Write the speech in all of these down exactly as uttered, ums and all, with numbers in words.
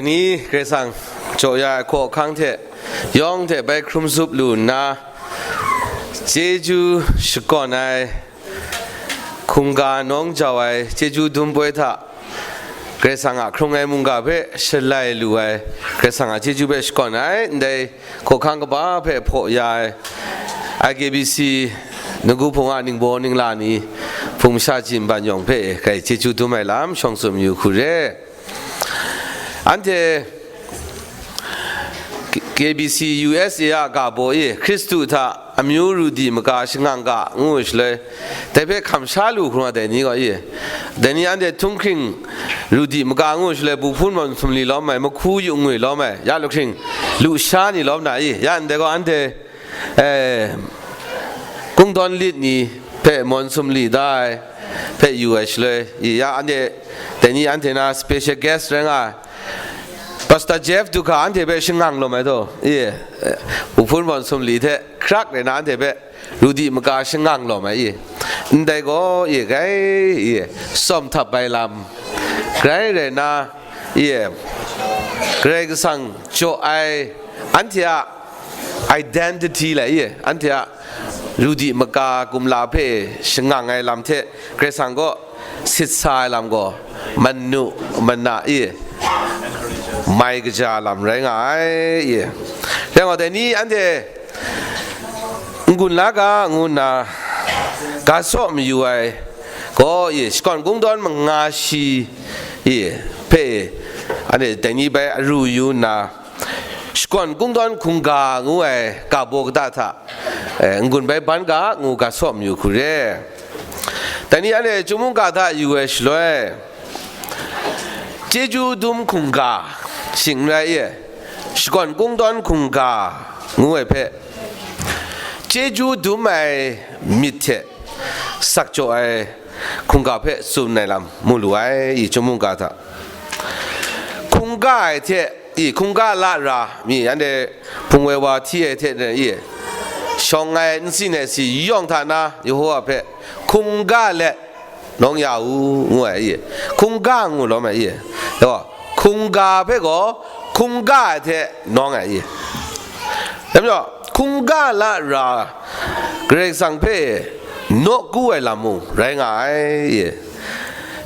Ni Karai Kasang jaw ya ai hkawhkang hte yawng hte bai hkrum zup lu nna, chyeju shakawn ai hkungga nawng jau ai chyeju dum poi hta, Karai Kasang a hkrung ai mungga hpe shalai lu ai, Karai Kasang a chyeju hpe shakawn ai, ndai hkawhkang kaba hpe hpaw ya ai, I K B C Nawku Hpung a ningbaw ningla ni, Hpung masha Jin Ban Yawng hpe kai chyeju dum ai lam shawng tsun mayu hku re. Anhte K B C U S A a ga baw e, Hkristu hta amyu ru di maga shangang ga, ngu ai shaloi, dai hpe hkam sha lu hkrum ai dai ni gaw e, dai ni anhte htunghking ru di maga ngu ai shaloi, bu hpun mawn sumli lawm ai, mahku yu ngwi lawm ai, ya lahkring lusha ni lawm na e, ya ndai gaw anhte, eh, kungdawn lit ni hpe mawn sumli da ai hpe yu ai shaloi, i ya anhte, dai ni anhte na special guest rai nga ai, Pastor Jeff Dukha anhte hpe shangang lawm ai taw, i, eh, bu hpun mawn sumli hte hkrak rai na anhte hpe ru di maga shangang lawm ai, i, ndai gaw, i, grai, i, tsawm htap ai lam, grai rai na, i, Karai Kasang jaw ai anhte a identity lai, i, anhte a ru di maga kumla hpe shangang ai lam hte Karai Kasang kaw sit sa ai lam gaw, manu mana e, mai kaja lam rai nga ai e. Rai nga, dai ni anhte n-gun la ga ngu nna ga saw mayu ai gaw e, shakawn kungdawn manga shi e hpe, anhte dai ni bai aru yu nna, shakawn kungdawn hkungga ngu ai ga baw kata hta, eh, n-gun bai ban ga ngu ga saw mayu hku re. Dai ni anhte chyum mungga hta yu ai shaloi, chyeju dum hkungga shing n rai e, shakawn kungdawn hkungga ngu ai hpe, chyeju dum ai myit hte sak jaw ai hkungga hpe tsun ai lam mu lu ai, i chyum mungga hta. Hkungga ai hte, i hkungga la ra mi, anhte hpung woi wa hti ai hte i, shawng ai n si nai si yawng hta na Yehowa hpe hkungga let nawng ya u, ngu ai, i, hkungga ngu lawm ai, i, yaw, hkungga hpe gaw hkungga ai hte nawng ai, i. Dai majaw, hkungga la ra Karai Kasang hpe nawku ai lam mung rai nga ai, i.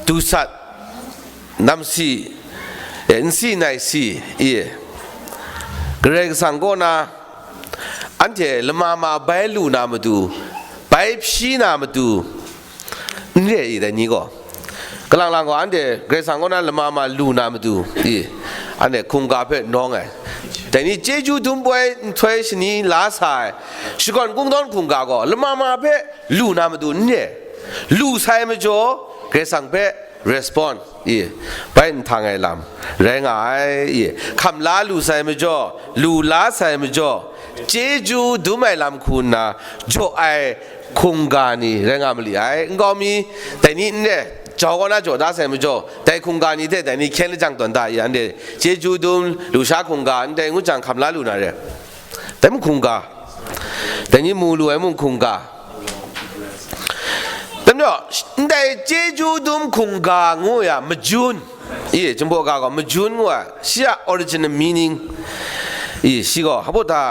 Dusat, namsi, e, nsi naisi, i. Karai Kasang kaw na anhte lama ma bai lu na matu, bai hpyi na matu, n re i, dai ni gaw. Kalang lang gaw, anhte Karai Kasang kaw na lama ma lu na matu, i, anhte hkungga hpe nawng ai. Dai ni chyeju dum poi nhtoi shani la sa ai, shakawn kungdawn hkungga gaw lama ma hpe lu na matu n re. Lu sai majaw, Karai Kasang hpe respond, i, bai nhtang ai lam rai nga ai, i, hkam la lu sai majaw, lu la sai majaw, chyeju dum ai lam hku nna jaw ai hkungga ni rai nga mali ai. Nkau mi, dai ni n re, jau kaw na jaw da sai majaw, dai hkungga ni hte dai ni hkyen lajang tawn da i, anhte chyeju dum, lusha hkungga, ndai ngu jang hkam la lu na re. Dai mung hkungga, dai ni mu lu ai mung hkungga. Dai majaw, ndai chyeju dum hkungga ngu ya, majun, i, Jinghpaw ga gaw majun ngu ai, shi a original meaning, i, shi gaw, hpa ta,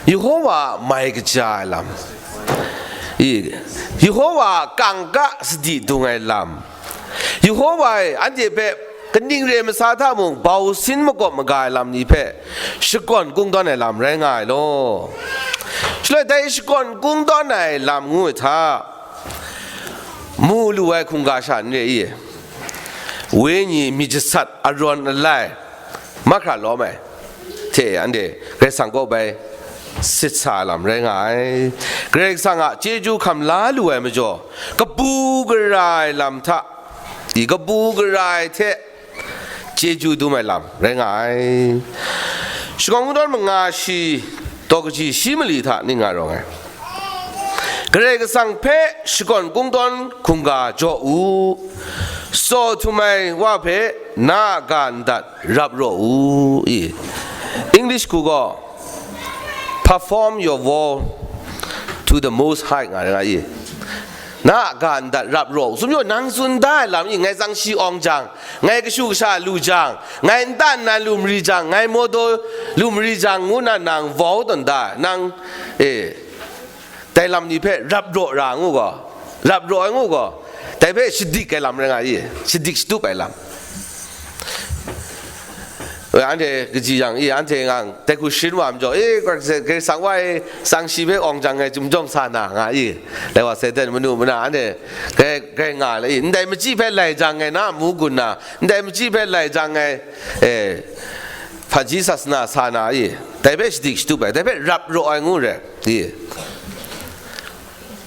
Yehowa mai kaja ai lam, i, Yehowa kangka sadi dung ai lam, Yehowa e anhte hpe kaning re masa hta mung bau sin makawp maga ai lam ni hpe shakawn kungdawn ai lam rai nga ai law. Shaloi dai shakawn kungdawn ai lam ngu ai hta, mu lu ai hkungga sha n re i, wenyi myit jasat arawn alai, mahkra lawm ai hte anhte Karai Kasang kaw bai sit sa ai lam rai nga ai. Karai Kasang a chyeju hkam la lu ai majaw, kabu gara ai lam hta, i, kabu gara ai hte chyeju dum ai lam rai nga ai. Shakawn kungdawn manga shi, daw kaji shi mali hta ning nga rawng ai. Karai Kasang hpe shakawn kungdawn hkungga jaw u, tsaw htum ai wa hpe na a ga ndat rap raw u, i. English hku gaw, "Perform your vow to the Most High," nga nga i. Na a ga ndat rap raw u, tsun majaw, nang tsun da ai lam i, ngai tsang shi awng jang, ngai kashu kasha lu jang, ngai nta nnan lu mari jang, ngai mawdaw lu mari jang, ngu na nang vau tawn da ai, nang, e, dai lam ni hpe rap raw ra ngu gaw, rap raw ai ngu gaw, dai hpe shadik ai lam rai nga i, shadik shatup ai lam. Anhte kaji yang i, anhte ngang dai hku sharin wa majaw, e, Karai Kasang wa e, tsang shi hpe awng jang ngai chyum jawng sa na nga i, dai wa Satan manu mana anhte grai, grai nga le i, ndai machyi hpe lai jang ngai na amu gun na, ndai machyi hpe lai jang ngai, e, hpaji sasana sa na i, dai hpe shadik shatup ai, dai hpe rap raw ai ngu re i.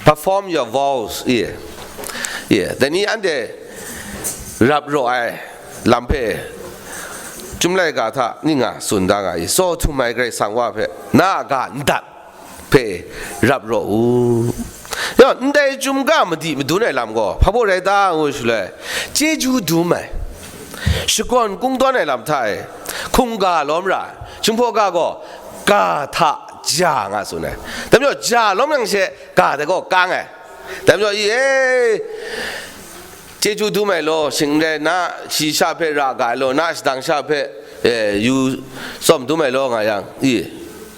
Perform your vows, ye. Ye, dai ni anhte rap raw ai lam hpe, Chyum laika hta ning nga tsun da nga i, tsaw htum ai Karai Kasang wa hpe, na a ga ndat hpe rap raw u. Yaw, ndai chyum ga madi madun ai lam gaw, hpa baw rai ta ngu shaloi, chyeju dum ai, shakawn kungdawn ai lam hta e, hkungga lawm ra ai, Jinghpaw ga gaw, ga hta ja nga tsun ai. Dai majaw, ja lawm yang she, ga dai gaw kang ai. Dai majaw, i e, chyeju dum ai law, shing n rai, na shi sha hpe ra ga ai law, na shadang sha hpe, e, yu tsawm dum ai law nga yang, i,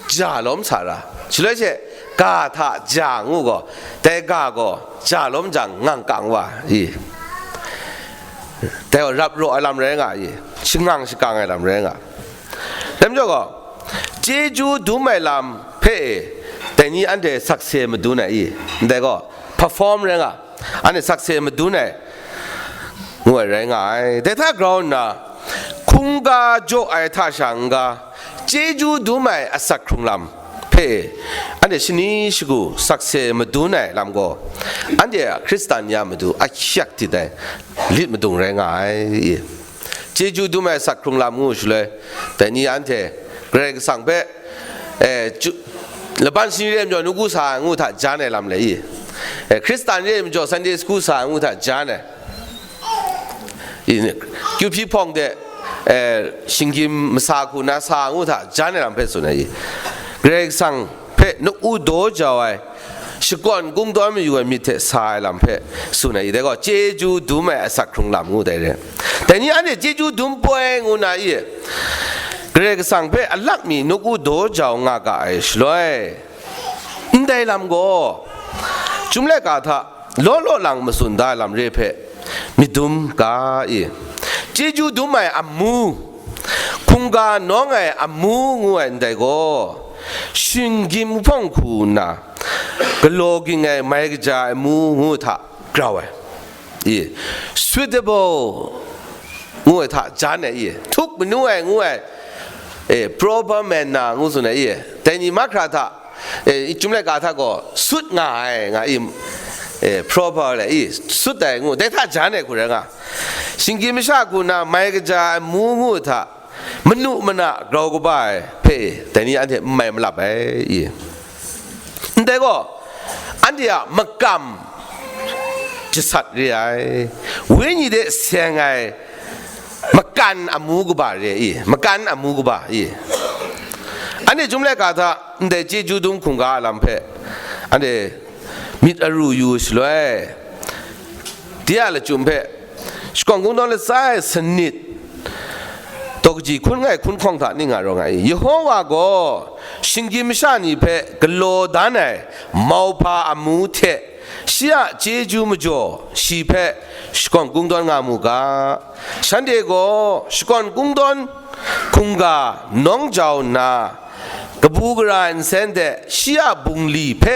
ja lawm sa ra. Shaloi she, ga hta ja ngu gaw, dai ga gaw, ja lawm jang, ngang kang wa, i. Dai gaw, rap raw ai lam rai nga, i. Shangang shakang ai lam rai nga. Dai majaw gaw, chyeju dum ai lam hpe e, dai ni anhte sakse madun ai i, ndai gaw, perform rai nga, anhte sakse madun ai, ngu ai rai nga ai. Dai hta grau nna, hkungga jaw ai hta sha n-ga, chyeju dum ai asak hkrung lam hpe e, anhte shani shagu sakse madun ai lam gaw, anhte a Hkristan ni a matu ahkyak tit ai lit madung rai nga ai i. Chyeju dum ai asak hkrung lam ngu shaloi, dai ni anhte Karai Kasang hpe, e, chu-, laban sani re ai majaw nawku sa ai ngu hta jan ai lam le i, e, Hkristan re ai majaw Sunday school sa ai ngu hta jan ai, i, kyu hpyi hpawng de, e, shinggyim masa hku na sa ai ngu hta jan ai lam hpe tsun ai i, Karai Kasang hpe nawku daw jau ai, shakawn kungdawn mayu ai myit hte sa ai lam hpe tsun ai, dai gaw chyeju dum ai asak hkrung lam ngu dai re. Dai ni anhte chyeju dum poi ngu na i, Karai Kasang hpe alak mi nawku daw jau nga ga ai shaloi, ndai lam gaw, Chyum laika hta law law lang matsun da ai lam re hpe, myit dum ga i, chyeju dum ai amu, hkungga nawng ai amu ngu ai ndai gaw, shinggyim hpawng hku nna, galaw ging ai mai kaja ai amu ngu hta grau ai, i, suitable ngu ai hta jan ai, i, htuk manu ai ngu ai, e, proper manner ngu tsun ai, i, dai ni mahkra hta, e, i, Chyum laika hta gaw sut nga ai, nga i, e, proper le, i, sut ai ngu, dai hta jan ai hku rai nga. Shinggyim masha hku na mai kaja ai amu ngu hta, manu mana grau kaba ai hpe dai ni anhte n mai malap ai i. Ndai gaw, anhte a makam jasat re ai, wenyi de seng ai makan amu kaba re i, makan amu kaba i. Anhte Chyum laika hta ndai chyeju dum hkungga a lam hpe, anhte myit aru yu shaloi, de a lachyum hpe, shakawn kungdawn latsa e sanit, daw kaji hkun ngai hkun hkawng hta ning nga rawng ai. Yehowa gaw shinggyim masha ni hpe galaw dan ai mauhpa amu hte shi a chyeju majaw shi hpe shakawn kungdawn nga mu ga. Shanhte gaw shakawn kungdawn hkungga nawng jau nna, kabu gara ai nsen hte shi a bungli hpe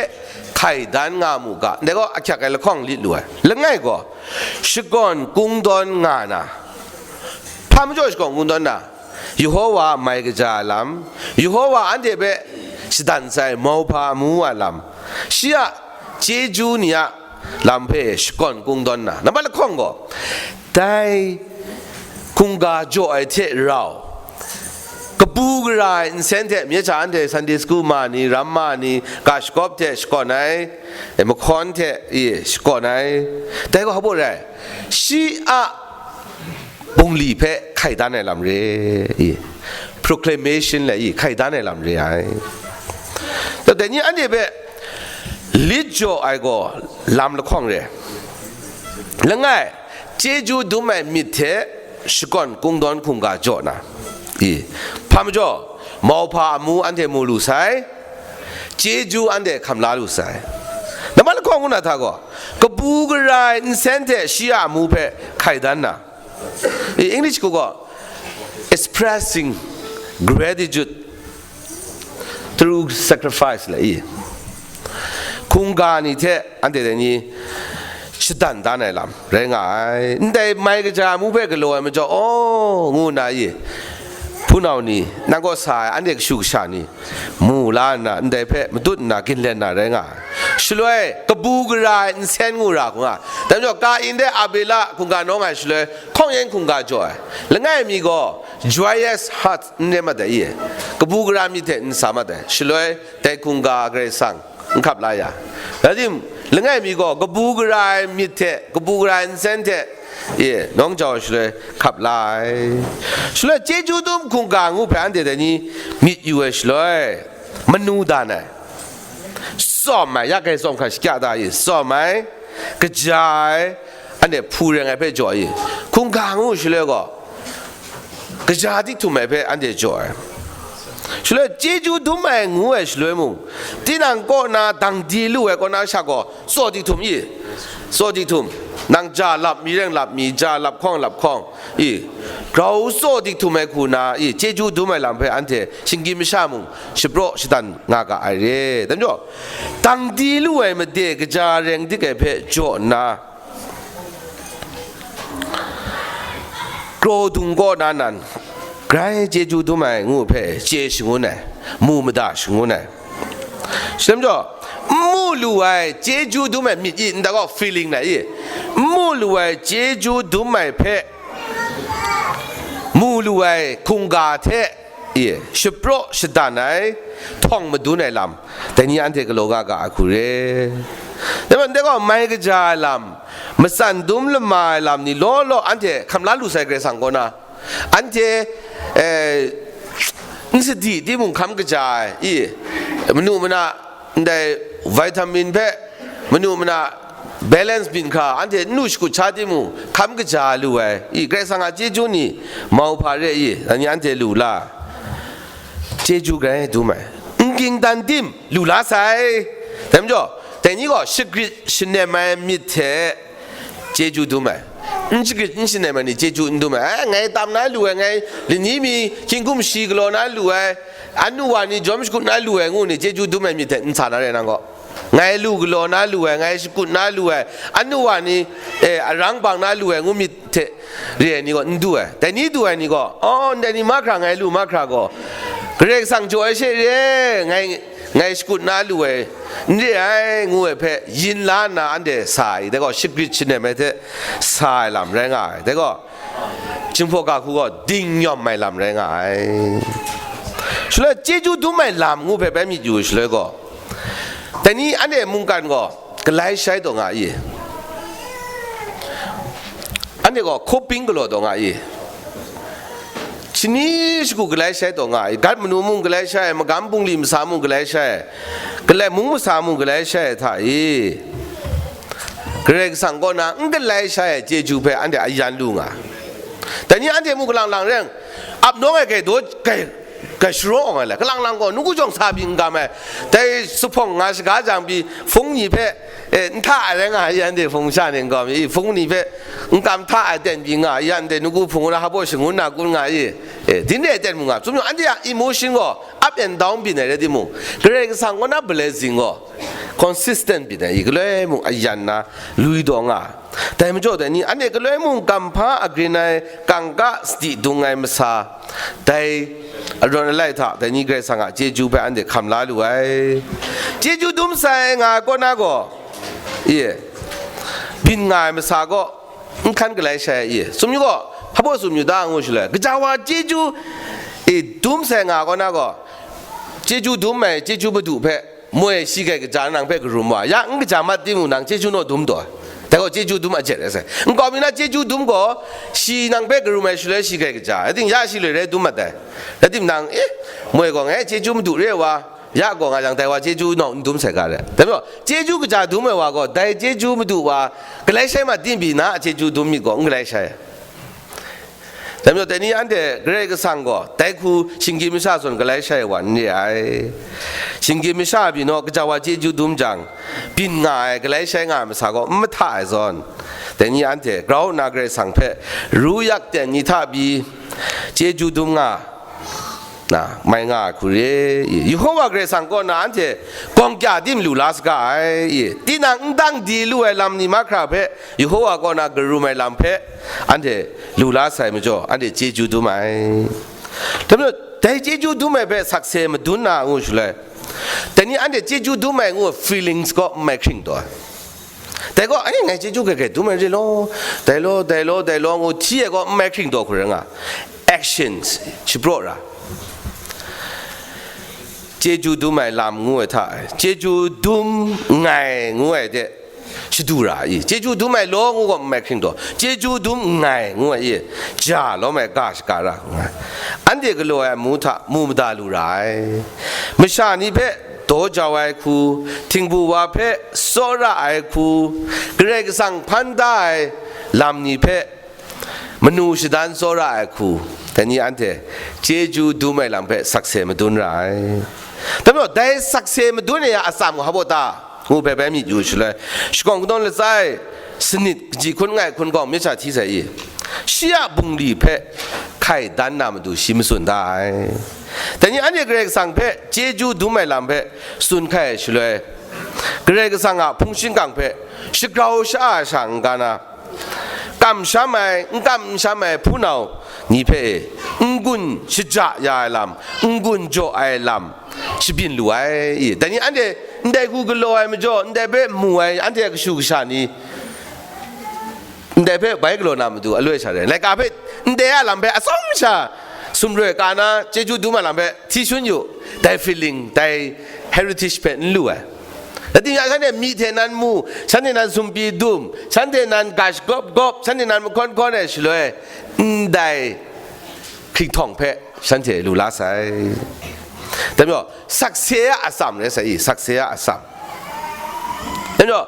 hkai dan nga mu ga. Ndai gaw ahkyak ai lahkawng lit lu ai. Langai gaw, shakawn kungdawn nga na, hpa majaw shakawn kungdawn na, Yehowa a mai kaja ai lam, Yehowa anhte hpe shadan sai mauhpa amu a lam, shi a chyeju ni a lam hpe shakawn kungdawn na, nambat lahkawng gaw, dai hkungga jaw ai hte rau, kabu gara ai nsen hte, mye hta anhte Sunday school ma ni, ram ma ni, ga shagawp hte shakawn ai, e, mahkawn hte, e, shakawn ai, dai gaw hpa baw rai, shi a bungli hpe hkai dan ai lam re, i, proclamation le, i, hkai dan ai lam re ai. Dai ni anhte hpe lit jaw ai gaw lam lahkawng re. Langai, chyeju dum ai myit hte shakawn kungdawn hkungga jaw na, i, hpa majaw, mauhpa amu anhte mu lu sai, chyeju anhte hkam la lu sai. Nambat lahkawng ngu na hta gaw, kabu gara ai nsen hte shi a amu hpe hkai dan na, i, English hku gaw, expressing gratitude through sacrifice le i, hkungga ni hte anhte dai ni shadan dan ai lam rai nga ai. Ndai mai kaja amu hpe galaw ai majaw, aw, ngu nna i, hpunau ni, nang kaw sa ai anhte kashu kasha ni, mu la nna, ndai hpe matut nna, ginlen na rai nga ai. Shaloi, kabu gara ai nsen ngu ra hkung nga. Dai majaw, Kain hte Abela hkungga nawng ai shaloi, hkawng yen hkungga jaw ai. Langai mi gaw, joyous heart n rai mat ai i, kabu gara myit hte n sa mat ai. Shaloi, dai hkungga Karai Kasang n hkap la ya. Rai tim, langai mi gaw, kabu gara ai myit hte, kabu gara ai nsen hte, i, nawng jau ai shaloi, hkap la ai. Shaloi, chyeju dum hkungga ngu hpe anhte dai ni myit yu ai shaloi, manu dan ai, tsawm ai, ya kai tsawm hkra shakya da i, tsawm ai, kaja ai, anhte hpu reng ai hpe jaw i, hkungga ngu shaloi gaw, kaja dihtum ai hpe anhte jaw ai. Shaloi chyeju dum ai ngu ai shaloi mung, tinang kaw na dang di lu ai kaw na sha gaw, tsaw dihtum i, tsaw dihtum, nang ja lap mi reng lap mi, ja lap hkawng lap hkawng, i, grau tsaw dihtum ai hku na, i, chyeju dum ai lam hpe anhte shinggyim masha mung shapraw shadan nga ga ai re. Dai majaw, dang di lu ai made kaja reng dik ai hpe jaw nna, kraw dung kaw na nan, grai chyeju dum ai ngu hpe chye shangun ai, mu mada shangun ai. Shi dai majaw, n mu lu ai chyeju dum ai myit i, nta gaw feeling na i, n mu lu ai chyeju dum ai hpe mu lu ai hkungga hte i, shapraw shadan ai, htawng madun ai lam, dai ni anhte galaw nga ga ai hku re. Dai majaw, ndai gaw mai kaja ai lam, matsan dum lama ai lam ni law law anhte hkam la lu sai Karai Kasang kaw na, anhte, eh, n sadi timung hkam kaja ai, i, manu mana ndai vitamin hpe, manu mana balance byin hkra, anhte n lu shakut sha timung, hkam kaja lu ai, i, Karai Kasang a chyeju ni, mauhpa re i, dai ni anhte lu la, chyeju grai dum ai, n ging dan tim, lu la sai. Dai majaw, dai ni gaw shagrit shanem ai myit hte, chyeju dum ai. N shagrit n shanem ai ni chyeju n dum ai. Eh, ngai tam na lu ai, ngai lani mi hkying hkum shi galaw na lu ai, anu wa ni jawm shakut na lu ai ngu ni chyeju dum ai myit hte n sa na re nang gaw. Ngai lu galaw na lu ai, ngai shakut na lu ai, anu wa ni, eh, arang bang na lu ai ngu myit hte re ai ni gaw n du ai. Dai ni du ai ni gaw, "Oh, ndai ni mahkra ngai lu mahkra gaw, Karai Kasang jaw ai she re, ngai, ngai shakut na lu ai, n re ai," ngu ai hpe yin la nna anhte sa ai, dai gaw shagrit shanem ai hte sa ai lam rai nga ai, dai gaw Jinghpaw ga hku gaw dingnyawm ai lam rai nga ai. Shaloi chyeju dum ai lam ngu hpe bai myit yu shaloi gaw, dai ni anhte mungkan gaw galai shai taw nga i, anhte gaw hkuping galaw taw nga i, shani shagu galai shai taw nga i, gat manu mung galai shai, magam bungli masa mung galai shai, galai mung masa mung galai shai hta i, Karai Kasang kaw na n galai shai ai chyeju hpe anhte a yan lu nga. Dai ni anhte mung kalang lang reng, ap nawng ai kai daw, kai, kai sharaw awng ai le, kalang lang gaw nawku jawng sa pyi n kam ai, dai zuphpawng nga shaga jang pyi, hpung ni hpe, e, n hta ai rai nga ai, anhte hpung sha ni n gaw mi, hpung ni hpe n kam hta ai ten pyi nga ai, anhte nawku hpung na hpa shangun na kun nga ai, e, din re ai ten mu nga, chyum yang anhte a emotion gaw up and down byin ai rai timung, Karai Kasang kaw na blessing gaw consistent byin ai, i galoi mung a yan na lui daw nga. Dai majaw dai ni, anhte galoi mung kamhpa agrin ai, kangka sadi dung ai masa, dai arawn alai hta dai ni Karai Kasang a chyeju hpe anhte hkam la lu ai. Chyeju dum sai nga ai kaw na gaw, i, byin nga ai masa gaw, n hkan galai shai, i, sum yu gaw, hpa baw sum yu ta ngu shaloi, gaja wa chyeju, i, dum sai nga ai kaw na gaw, chyeju dum ai, chyeju madu hpe, moi shi grai kaja nang hpe karum wa, ya n kaja mat timung nang chyeju naw dum taw, dai gaw chyeju dum a jet ai sai. Nkau mi na chyeju dum gaw, shi nang hpe karum ai shaloi shi grai kaja, ating ya shi loi rai dum mat ai. Rai tim nang, e, moi gaw ngai chyeju madu re wa, Ya gaw nga yang, dai wa chyeju naw n dum sai ga re. Dai majaw, chyeju kaja dum ai wa gaw, dai chyeju madu wa galai shai ma, timung na a chyeju dum myit gaw n galai shai. Dai majaw, dai ni anhte Karai Kasang gaw dai hku shinggyim masha zawn galai shai wa n re ai. Shinggyim masha pyi naw kaja wa chyeju dum jang, byin nga ai, galai shai nga ai masa gaw n mahta ai zawn, dai ni anhte grau nna Karai Kasang hpe ru yak ten ni hta pyi chyeju dum nga na, mai nga ai hku re i. Yehova Karai Kasang kaw na anhte gawng kya tim lu la saga ai i. Tinang n dang di lu ai lam ni mahkra hpe Yehova kaw na karum ai lam hpe anhte lu la sai majaw, anhte chyeju dum ai. Dai majaw, dai chyeju dum ai hpe sakse madun na ngu shaloi, dai ni anhte chyeju dum ai ngu feelings gaw n mai hkring taw ai. Dai gaw, "Ai, ngai chyeju hkrai hkrai dum ai re law, dai law, dai law, dai law," ngu hti ai gaw n mai hkring taw hku rai nga. Actions shapraw ra. Chyeju dum ai lam ngu ai hta e, chyeju dum nngai ngu ai de shadu ra i. Chyeju dum ai law ngu gaw n mai hkring taw, chyeju dum nngai ngu ai i, ja lawm ai ga shaga ra nga ai. Anhte galaw ai amu hta mu mada lu ra ai. Masha ni hpe daw jau ai hku, htingbu wa hpe tsawra ai hku, Karai Kasang hpan da ai lam ni hpe manu shadan tsawra ai hku, dai ni anhte chyeju dum ai lam hpe sakse madun ra ai. Dai majaw, dai sakse madun ai a atsam hpa baw ta ngu hpe bai myit yu shaloi, shakawn kanawn latsa e sanit kaji hkun nngai hkun gaw myit sha hti sai i, shi a bungli hpe hkai dan na matu shi matsun da ai. Dai ni anhte Karai Kasang hpe chyeju dum ai lam hpe tsun hkai ai shaloi, Karai Kasang a hpung shingkang hpe shagrau sha-a sha n-ga na, kamsham ai, n kamsham ai hpunau ni hpe e, n-gun shaja ya ai lam, n-gun jaw ai lam shabyin lu ai i. Dai ni anhte ndai hku galaw ai majaw, ndai hpe mu ai anhte a kashu kasha ni, ndai hpe bai galaw na matu aloi sha rai, laika hpe ndai a lam hpe atsawm sha sumroi ka na, chyeju dum a lam hpe hti shun yu, dai feeling, dai heritage hpe n lu ai. Dai ting yang, shanhte myi hte nan mu, shanhte nan sumpi dum, shanhte nan ga shagawp gawp, shanhte nan mahkawn hkawn ai shaloi, ndai hkrihtawng hpe shanhte lu la sai. Dai majaw, sakse a atsam rai sai i, sakse a atsam. Dai majaw,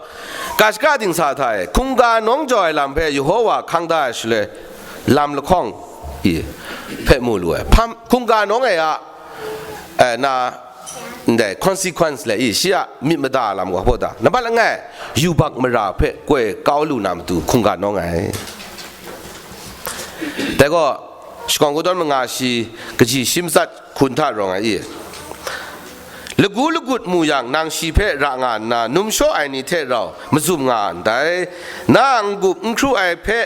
ga shaka dingsa hta e hkungga nawng jaw ai lam hpe Yehova hkang da ai shaloi, lam lahkawng i hpe mu lu ai. Hpam, hkungga nawng ai a, eh, na, ndai consequence le i, shi a myit mada lam gaw hpaw ta, nambat langai, yubak mara hpe koi kau lu na matu hkungga nawng ai. Dai gaw, shakawn kungdawn manga shi kaji shi matsat hkun hta rawng ai i, lagu lagut mu yang, nang shi hpe ra nga nna, numshaw ai ni hte rau mazum nga ndai. Na a n-gup n hkru ai hpe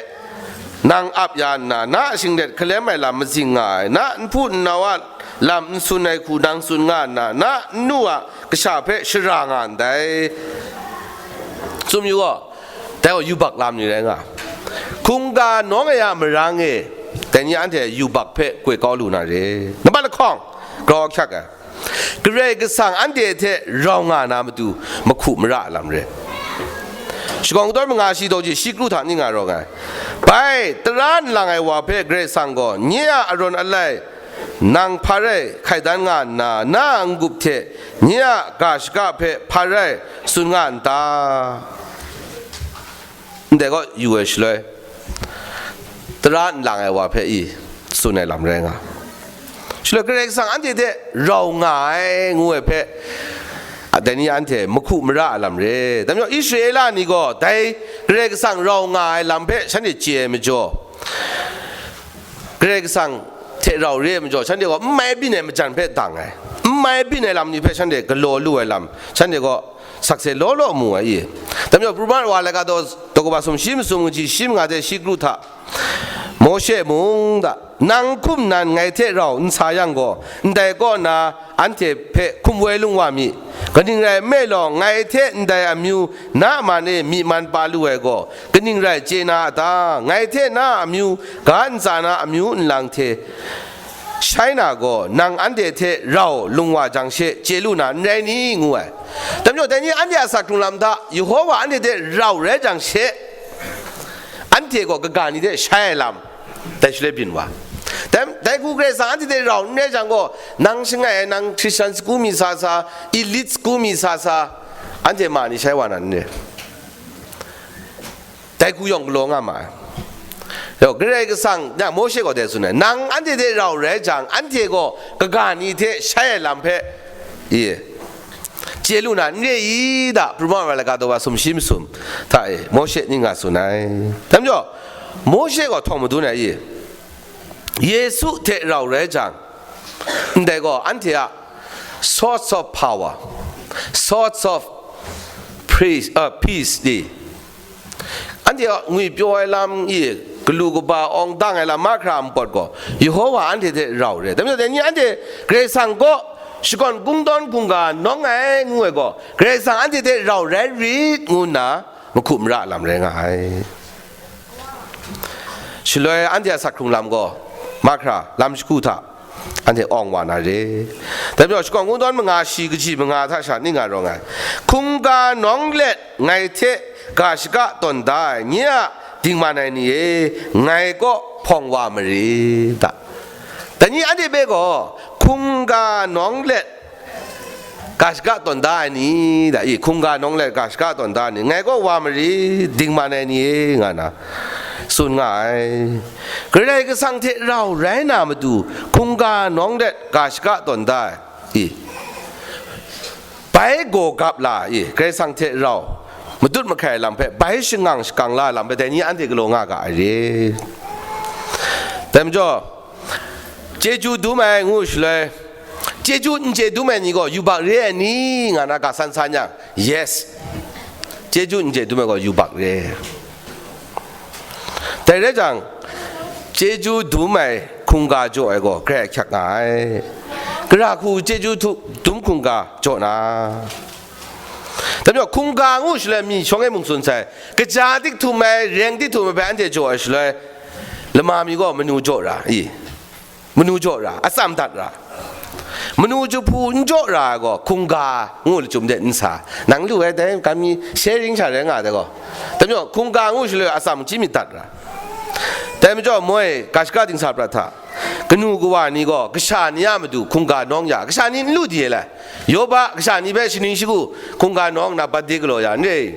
nang ap ya nna, na a shinglet hkalem ai lam mazing nga ai, na a nhpu nnau a lam n tsun ai hku nang tsun nga nna, na nnu a kasha hpe shara nga ndai. Tsun yu gaw, dai gaw yubak lam ni rai nga. Hkungga nawng ai a marang e, dai ni anhte yubak hpe koi kau lu na re. Nambat lahkawng, grau ahkyak ai. Karai Kasang anhte hte rau nga na matu mahku mara lam re. Shakawn kungdawn manga shi daw ji shi kru hta ning nga rawng ai. Bai, tara nlang ai wa hpe Karai Kasang gaw, nye a arawn alai nang hpa rai hkai dan nga nna, na a n-gup hte nye a ga shaka hpe hpa rai tsun nga n ta? Ndai gaw yu ai shaloi, tara nlang ai wa hpe i tsun ai lam rai nga. Shaloi Karai Kasang anhte hte rau nga ai ngu ai hpe, a, dai ni anhte mahku mara ai lam re. Dai majaw Israela ni gaw dai Karai Kasang rau nga ai lam hpe shanhte chye ai majaw, Karai Kasang hte rau re ai majaw, shanhte gaw n mai byin ai majan hpe dang ai, n mai byin ai lam ni hpe shanhte galaw lu ai lam, shanhte gaw sakse law law mu ai i. Dai majaw, Pruman wa laika daw, daw kaba sum shi masum kaji shi manga hte shi kru hta, Mawshe mung da, nang hkum nan ngai hte rau n sa yang gaw, ndai kaw na anhte hpe hkum woi lung wa mi. Kaning rai nme law, ngai hte ndai amyu na a man e myi man pa lu ai gaw, kaning rai chye na a ta? Ngai hte na a amyu ga ntsa na amyu nlang hte shai na gaw, nang anhte hte rau lung wa jang she chye lu na n rai ni? Ngu ai. Dai majaw, dai ni anhte a asak hkrung lam hta, Yehova anhte hte rau rai jang she, anhte gaw kaga ni hte shai ai lam, dai shaloi byin wa. Dai, dai hku Karai Kasang anhte hte rau n rai jang gaw, nang shangai ai, nang Christian school mi sa sa, elite school mi sa sa, anhte ma ni shai wa na n re. Dai hku yawng galaw nga ma ai. Yawng, Karai Kasang, na Mawshe gaw dai tsun ai, nang anhte hte rau rai jang, anhte gaw kaga ni hte shai ai lam hpe, i, chye lu na n re i da, Pru Mawra laga daw wa sumshi masum hta e, Mawshe ning nga tsun ai. Dai majaw, Mawshe gaw htawng madun ai i, Yesu hte rau rai jang, ndai gaw anhte a source of power, source of praise, uh, peace di, anhte a ngwipyaw ai lam i, galu kaba awng dang ai lam mahkra a mpawt gaw, Yehowa anhte hte rau re. Dai majaw, dai ni anhte Karai Kasang kaw shakawn kungdawn hkungga nawng ai ngu ai gaw, Karai Kasang anhte hte rau rai rit ngu nna mahku mara lam rai nga ai. Shaloi anhte a sat hkrung lam gaw, mahkra lam shagu hta anhte awng wa na re. Dai majaw, shakawn kungdawn manga shi kaji manga hta sha ning nga rawng ai. Hkungga nawng let ngai hte ga shaka tawn da ai nye a dingman ai ni e, ngai kaw hpawng wa mare da. Dai ni anhte hpe gaw, hkungga nawng let ga shaka tawn da ai ni, da i, hkungga nawng let ga shaka tawn da ai ni, ngai kaw wa mare, dingman ai ni e, nga na tsun nga ai. Karai Kasang hte rau rai na matu, hkungga nawng let ga shaka tawn da ai, i, bai gaw gap la, i, Karai Kasang hte rau matut mahkai lam hpe bai shangang shakang la ai lam hpe, dai ni anhte galaw nga ga ai re. Dai majaw, chyeju dum ai ngu shaloi, chyeju n chye dum ai ni gaw yubak re ai ni, nga na ga san sa nyang, yes, chyeju n chye dum ai gaw yubak re. Dai rai jang, chyeju dum ai hkungga jaw ai gaw grai ahkyak nga ai. Gara hku chyeju htu-, dum hkungga jaw na. Dai majaw, hkungga ngu shaloi mi shawng e mung tsun sai, kaja tik htum ai, reng tik htum ai hpe anhte jaw ai shaloi, lama mi gaw manu jaw ra i? Manu jaw ra, atsam dat ra. Manu jahpu n jaw ra ai gaw, hkungga ngu lachyum de n sa. Nang lu ai dai, ga mi sharing sha rai nga ai dai gaw. Dai majaw, hkungga ngu shaloi atsam chyim myit dat ra. Dai majaw, moi, ga shaka dingsa prat hta, kanu kawa ni gaw, kasha ni a matu hkungga nawng ya, kasha ni n lu di ai lai. Yoba, kasha ni hpe shaning shagu hkungga nawng nna bat de galaw ya, n re?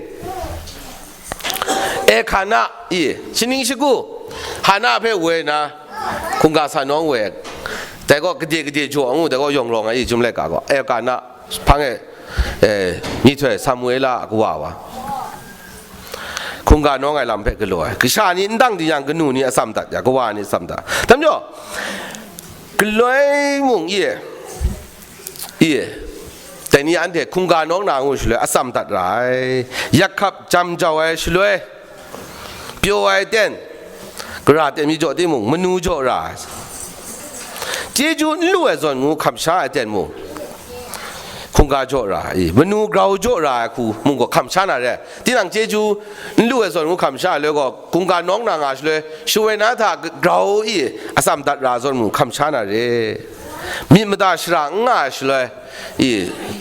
Elkana, i, shaning shagu, Hana hpe woi na, hkungga sa nawng woi, dai gaw gade gade jaw ngu, dai gaw yawng rawng ai, i, Chyum laika gaw, Elkana hpang e, eh, myihtoi Samuela a kawa wa, hkungga nawng ai lam hpe galaw ai. Kasha ni n dang di yang, kanu ni atsam dat ya, kawa ni atsam dat. Dai majaw, galoi mung, i, i, dai ni anhte hkungga nawng na ngu shaloi, atsam dat ra ai, yak hkap jam jau ai shaloi, pyaw ai ten, gara ten mi jaw timung, manu jaw ra ai, chyeju n lu ai zawn ngu hkam sha ai ten mung, hkungga jaw ra ai, manu grau jaw ra ai hku mung gaw hkam sha na re. Tinang chyeju n lu ai zawn ngu hkam sha ai loi gaw, hkungga nawng na nga shaloi, shawoi na hta grau i atsam dat ra ai zawn mung hkam sha na re. Myit mada shara n nga ai shaloi, i,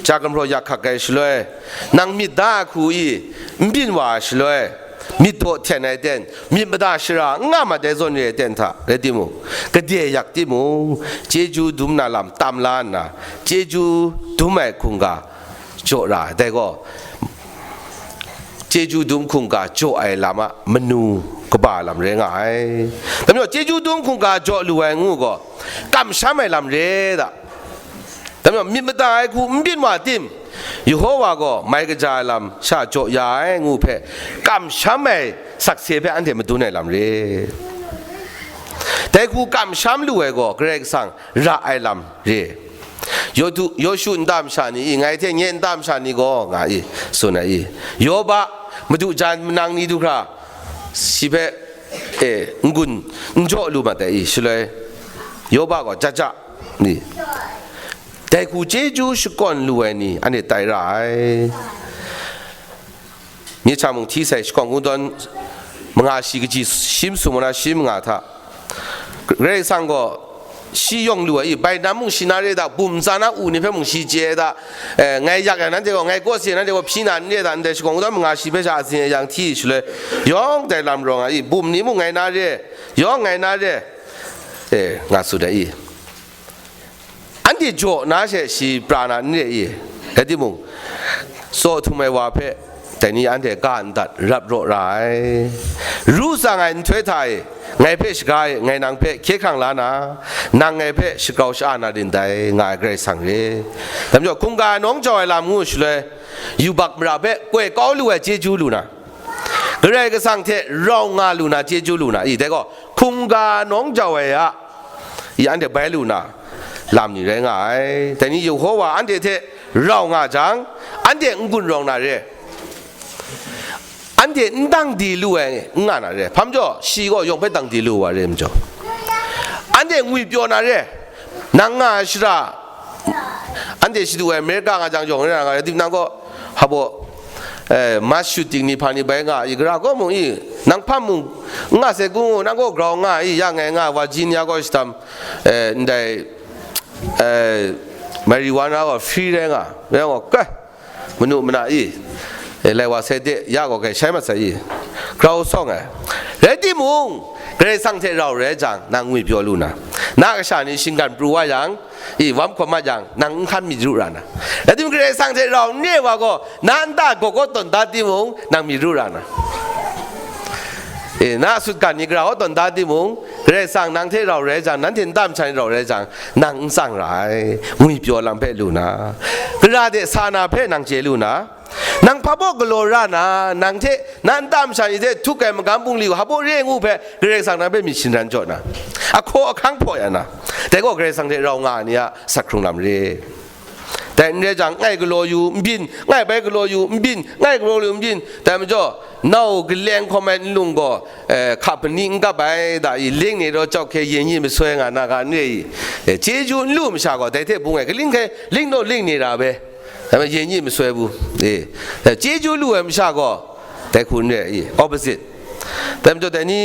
ja gumhpraw yak hkak ai shaloi, nang myit da ai hku i, n byin wa ai shaloi, myit daw hten ai ten, myit mada shara n nga mat ai zawn re ai ten hta rai timung, gade yak timung, chyeju dum na lam tam la nna, chyeju dum ai hkungga jaw ra ai. Dai gaw, chyeju dum hkungga jaw ai lam a manu kaba lam rai nga ai. Dai majaw, chyeju dum hkungga jaw lu ai ngu gaw, kamsham ai lam re da. Dai majaw, myit mada ai hku n byin wa tim, Yehowa gaw mai kaja ai lam sha jaw ya ai ngu hpe, kamsham ai sakse hpe anhte madun ai lam re. Dai hku kamsham lu ai gaw, Karai Kasang ra ai lam re. Yodu, Yawshu nta masha ni i, ngai hte nye nta masha ni gaw, nga i, tsun ai i, Yoba, madu jan manang ni du hkra, shi hpe, e, n-gun n jaw lu mat ai i, shaloi, Yoba gaw, ja ja, ni, dai hku chyeju shakawn lu ai ni, anhte tai ra ai. Myit hta mung hti sai, shakawn kungdawn manga shi kaji shi masum na shi manga hta, Karai Kasang gaw shi yawng lu ai i, bai nam mung shi na re da, bum ntsa na u ni hpe mung shi chye ai da, eh, ngai yak yang nanhte gaw, ngai kawsi yang nanhte gaw hpyi na n re da, ndai shakawn kungdawn manga shi hpe sha atsin e yang hti shaloi, yawng dai lam rawng ai i, bum ni mung ngai na re, yawng ngai na re, E, nga tsun ai i. Anhte jaw na she shi pra na n re i. Rai timung, tsaw htum ai wa hpe dai ni anhte ga n dat, rap raw ra ai. Ru tsang ai nhtoi hta e, ngai hpe shaga e, ngai nang hpe hkye hkrang la na, nang ngai hpe shagrau sha-a na rin dai, nga ai Karai Kasang re. Dai majaw, hkungga nawng jau ai lam ngu shaloi, yubak mara hpe koi kau lu ai chyeju lu na, Karai Kasang hte rau nga lu na, chyeju lu na, i, dai gaw, hkungga nawng jau ai a, i, anhte bai lu na lam ni rai nga ai. Dai ni Yehowa anhte hte rau nga jang, anhte n gun rawng na re, anhte n dang di lu ai n nga na re. Hpa majaw, shi gaw yawng hpe dang di lu wa re majaw, anhte ngwipyaw na re. Nang nga ai shara, anhte shadu ai Amerika nga jang yawng re na nga, rai tim nang gaw, habo, eh, mass shooting ni hpa ni bai nga i, gara gaw mung i, nang hpa mung n nga sai gu, nang gaw grau nga i, ya ngai nga, Virginia gaw shitam, eh, ndai, eh, marijuana gaw free rai nga, rai nga, kai, manu mana i, eh, lai wa sai de, ya gaw kai shai mat sai i, grau sawng ai. Rai timung, Karai Kasang hte rau rai jang, nang ngwipyaw lu na, na kasha ni shinggan pru wa yang, i, wam hkawm mat yang, nang n hkan myit ru ra na. Rai timung, Karai Kasang hte rau n re wa gaw, na nta gaw gaw tawn da timung, nang myit ru ra na. E, na sutgan ni gara gaw tawn da timung, Karai Kasang nang hte rau rai jang, nanhte nta masha ni rau rai jang, nang n tsang ra ai, ngwipyaw lam hpe lu na, gara de sa na hpe nang chye lu na, nang hpa baw galaw ra na, nang hte na nta masha ni hte htuk ai magam bungli hpa baw re ngu hpe, Karai Kasang nang hpe myit shingran jaw na, ahkaw ahkang hpaw ya na, dai gaw Karai Kasang hte rau nga ai ni a asak hkrung lam re. Dai n rai jang, ngai galaw yu n byin, ngai bai galaw yu n byin, ngai galaw yu n byin, dai majaw, nau galeng hkawm ai nlung gaw, eh, hka pani n kap ai, da i, ling ni raw chawk hkye yin yi masoi nga na ga n re i, eh, chyeju n lu masha gaw, dai hte bung ai, kaling hkai ling naw ling ni ra bai, dai ma yin yi masoi bu, eh, eh, chyeju lu ai masha gaw, dai hku n re i, opposite. Dai majaw, dai ni,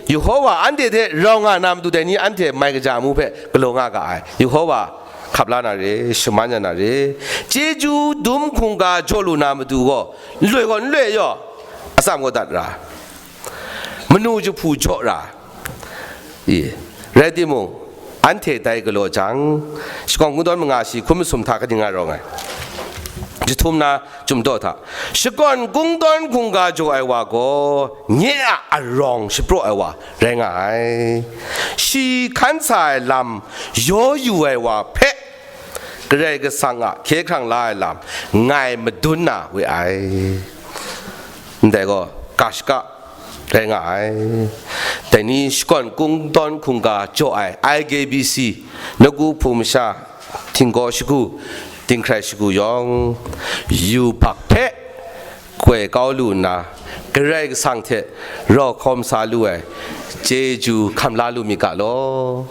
Yehowa anhte hte rau nga na matu, dai ni anhte mai kaja mu hpe galaw nga ga ai. Yehowa hkap la na re, shaman ya na re. Chyeju dum hkungga jaw lu na matu gaw, n loi gaw n loi yaw, atsam gaw dat ra, manu jahpu jaw ra, i, rai timung, anhte dai galaw jang, shakawn kungdawn manga shi hkun masum hta kaning nga rawng ai? Jahtum na, Chyum daw hta, shakawn kungdawn hkungga jaw ai wa gaw, nye a arawng shapraw ai wa rai nga ai. Shi hkan sa ai lam yaw yu ai wa hpe, Karai Kasang a hkye hkrang la ai lam, ngai madun na we ai. Ndai gaw, ga shaka rai nga ai. Dai ni shakawn kungdawn hkungga jaw ai I K B C, Nawku Hpung masha, Htinggaw Shagu, Dinghkrai Shagu yawng, yubak hpe koi kau lu nna, Karai Kasang hte rau hkawm sa lu ai chyeju hkam la lu myit ga law.